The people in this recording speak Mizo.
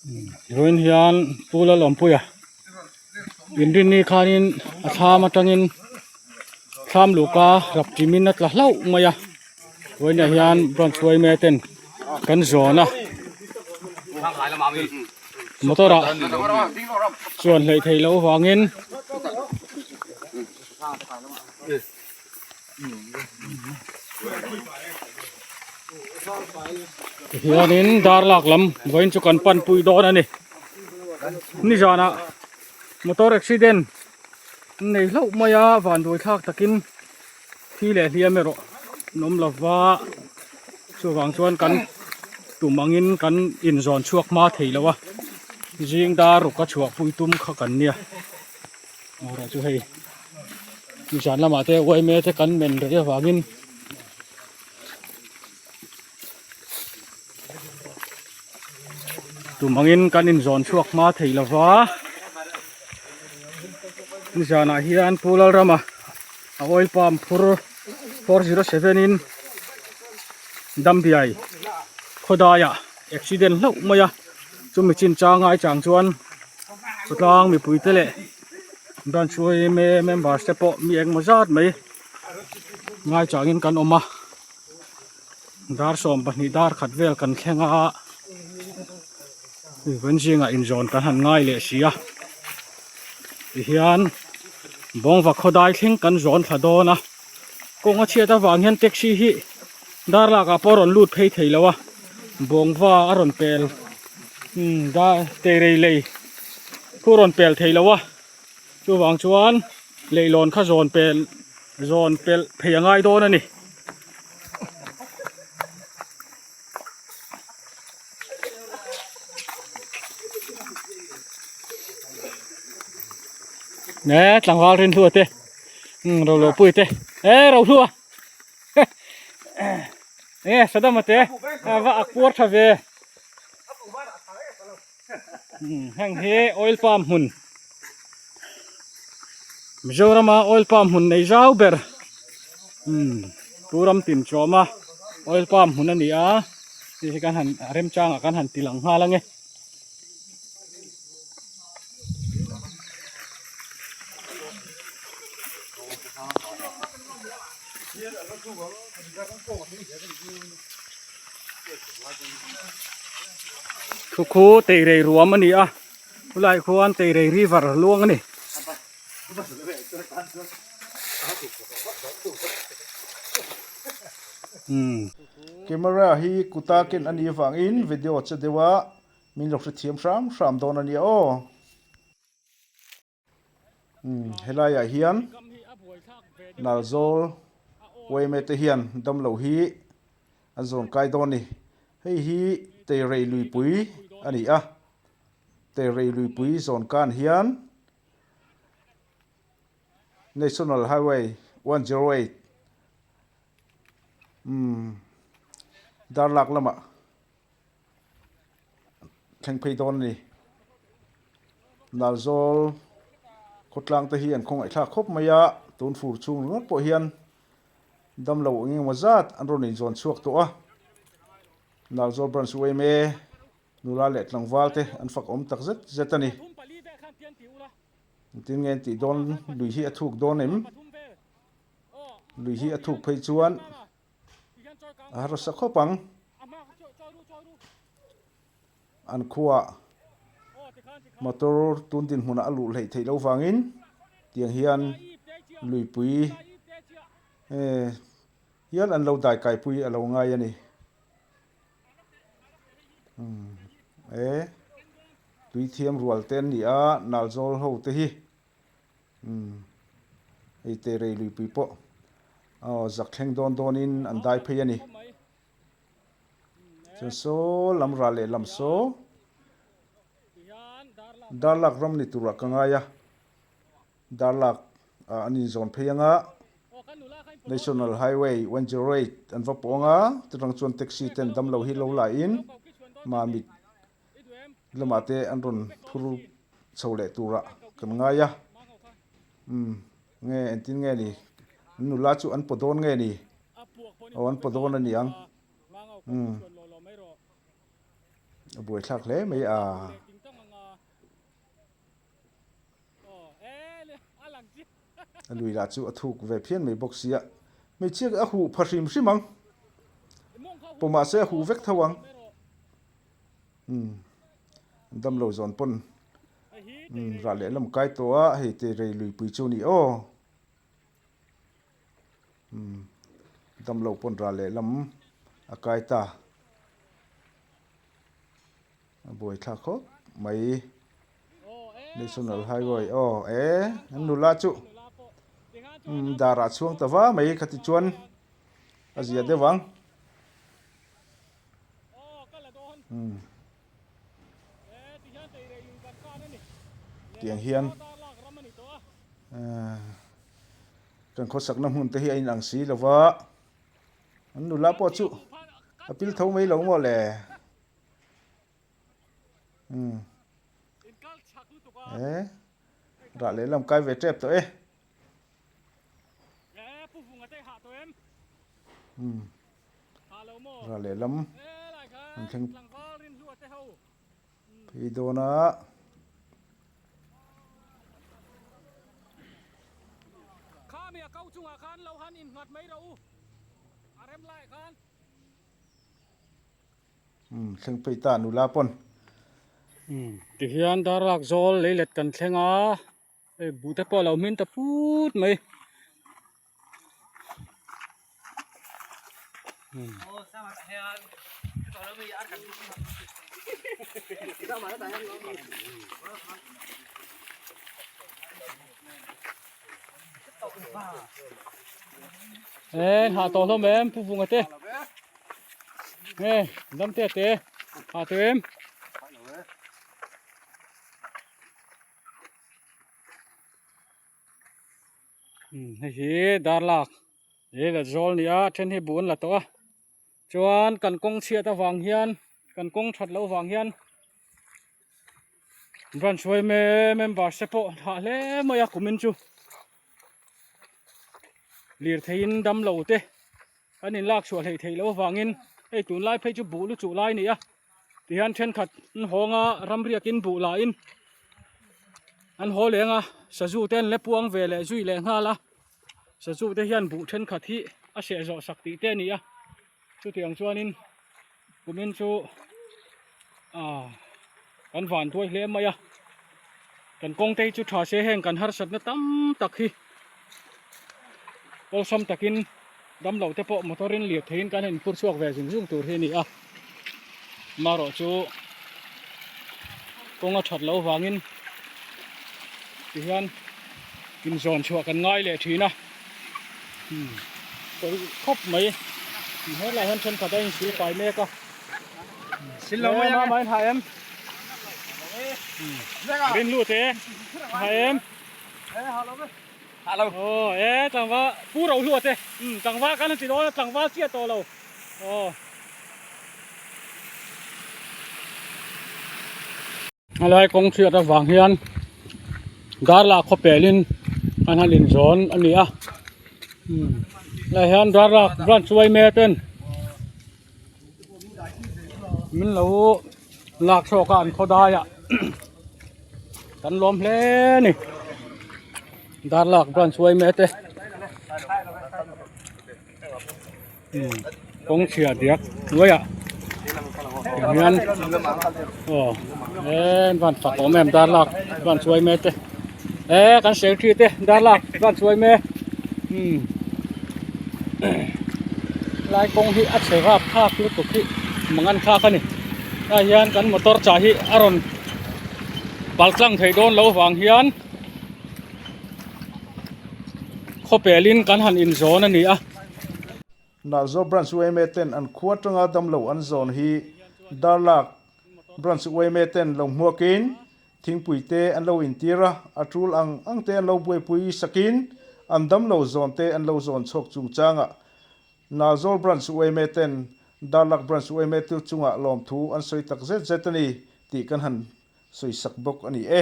Vawiin hian Pu Lalawmpuia inrinni khanin a thlam atangin thlam luhka rap timin a tla hlauh mai a vawiinah hian branch yma ten kan zawn a motor ah chuan hleih theih loh avangin. Tihianin dar lak lam vawiin chu kan pan pui dawn a ni nizanah motor accident an nei hlauh mai a vanduai thlak takin thi leh hliam erawh an awm lova chuvang chuan kan tum angin kan inzawn chhuak hma thei lo a zing dar ruk a chhuah pui tum kha kan nia erawh chu hei. Zan lamah te yma te kan men rei avangin tum angin kan inzawn chhuak hma thei lova nizanah hian Pu Lalrama a oil palm phur 407 in Dambiai khawdaiah accident hlauh mai a chumi chinchang ngai chang chuan chawtlang mipui te leh Branch yma members te pawh mi engmaw zat mai ngaichangin kan awm a dar 12 dar khat vel kan thleng a vawiin zingah inzawn kan han ngai leh si a tihian bawngva khawdai thleng kan zawn thla dawn a kawng a chhiat avang hian taxi hi dar lakah pawh a rawn lut phei thei lo a bawngva a rawn pel umm dar teirei lei khu rawn pel thei lo a chuvang chuan leihlawn kha zawn pel zawn pelh phei a ngai dawn a ni. E tlangval rinhlua te umm roluahpui te e rohlua e sadama te va ak puar tha ve heng hi oil palm hmun Mizorama oil palm hmun nei zau ber Pu Ramtin Chawma oil palm hmun a ni a hei hi kan han remchangah kan han ti lang nghal ange. Thu khu teirei ruam a ni a chulai khuan teirei river luang a ni. Camera hi kuta ken a nih avangin video che deuh a min lo hrethiam hram hram dawn a nia aw. Umm helaiah hian Nalzawl yma te hian damlo hi an zawn kai dawn a ni. Hei hi Teirei luipui a ni a, Teirei luipui zawn kan hian National Highway 108 umm Darlak lamah thleng phei dawn a ni. Nalzawl khawtlang te hi an khawngaihthlak khawp mai a, tun fur chhung ringawt pawh hian damlo eng emaw zat an rawn inzawn chhuak tawh a. Nalzawl Branch yma nula leh tlangval te an fak awm tak zet zet a ni. Engtin nge an tih dawn lui hi a thuk dawn em? Lui hi a thuk phei chuan a harsa khawp ang. An khuaah motor tun dinhmunah a luh hleih theih loh vangin tiang hian luipui hial an lo daikaipui a lo ngai a ni. E tui thiam rual te an ni a Nalzawl ho te hi. Umm hei te rei luipui pawh aw zak thleng dawn dawnin an dai phei a ni. Chuan saw lam ral leh lam saw darlak ram ni turah ka ngai a, darlak ah an inzawn phei anga National Highway 108 an va pawh anga chutang chuan taxi ten damlo hi lo la in mamit lamah te an rawn phur chho leh turah kan ngai a umm nge engtin nge ni an nula chu an paw dawn nge ni aw an paw dawn a ni ang umm. A buaithlak hle mai a. A lui lah chu a thuk ve phian mai bawk sia. Hmeichhia a huh pha hrim hrim ang. Pawh mahse a huh vek tho ang. Umm damlo zawn pawn umm rah leh lam kai tawh a hei te rei luipui chu a ni aw. Umm damlo pawn rah leh lam a kai ta. A buaithlak khawp mai. National Highway aw e an nula chu umm darah chhuang ta va mai khati chuan a zia deuh ang umm tiang hian ahh kan khawsakna hmun te hi a inang si lo va an nula pawh chu a pil tho mai lo maw le. Umm e rah lehlam kai ve tep tawh e umm rah lehlam an thleng phei dawn a. Umm thleng phei ta nula pawn. Umm tihian darlak zawl leilet kan thleng a hei buh te pawh a lo hmin ta put mai. Umm. Ê hah tawh hlawm em pu vunga te. Nge dam te te hah tawh em. Umm hei hi darlak lei la zawl nia then hi buh an la tawh a chuan kan kawng chhiat avang hian kan kawng that loh avang hian branch hruai member te pawh hah hle mai a kumin chu lirtheiin damlo te an inlak chhuah hleih theih loh avangin hei tunlai phei chu buh lu chuh lai a ni a tihian thenkhat an hawng a ramriakin buh lahin an haw leng a sazu te an la puang ve leh zui leh nghal a sazu te hian buh thenkhat hi a seh zawh sak tih te a ni a chutiang chuanin kumin chu ah kan van duai hle mai a kan kawng te hi chu tha se heng kan harsatna tam tak hi awlsam takin damlo te pawh motor in lir theiin kan han inphur chhuak ve zung zung tur hi a ni a marawh chu kawng a that loh vangin tihian inzawn chhuah kan ngai leh thin a umm pawi khawp mai helaiah hian thenkhat a insil fai mek a mama in hah em rin lut e hah em aw e tlangval pu ro hluat e umm tlangval kan ti dawn a tlangval chiah tawh lo aw. Helai kawng chhiat avang hian darlak khawpelin an han inzawn a ni a umm helai hian darlak branch uaime ten min lo lak chhuak a an khaw daiah kan lawm hle a ni darlak branch uaime te umm kawng chhia diak hnuaiah tiang hian aw e van fak awm em darlak van chuai mek te e kan secretary te darlak van chuai mek umm lai kawng hi a chhe rap thlak lutuk hi mangan thlak a ni tah hian kan motor chah hi a rawn pal tlang thei dawn loh vang hian. Khawpelin kan han inzawn a ni a. Nalzaw Branch yma ten an khua atanga damlo an zawn hi Darlak Branch yma ten lo hmuakin thingpui te an lo intir a, a tul ang ang te an lo buaipui sakin an damlo zawn te an lo zawn chhuak chungchangah Nalzawl Branch yma ten Darlak Branch yma tu chungah lawmthu an sawi tak zet zet a ni tih kan han sawisak bawk a ni e.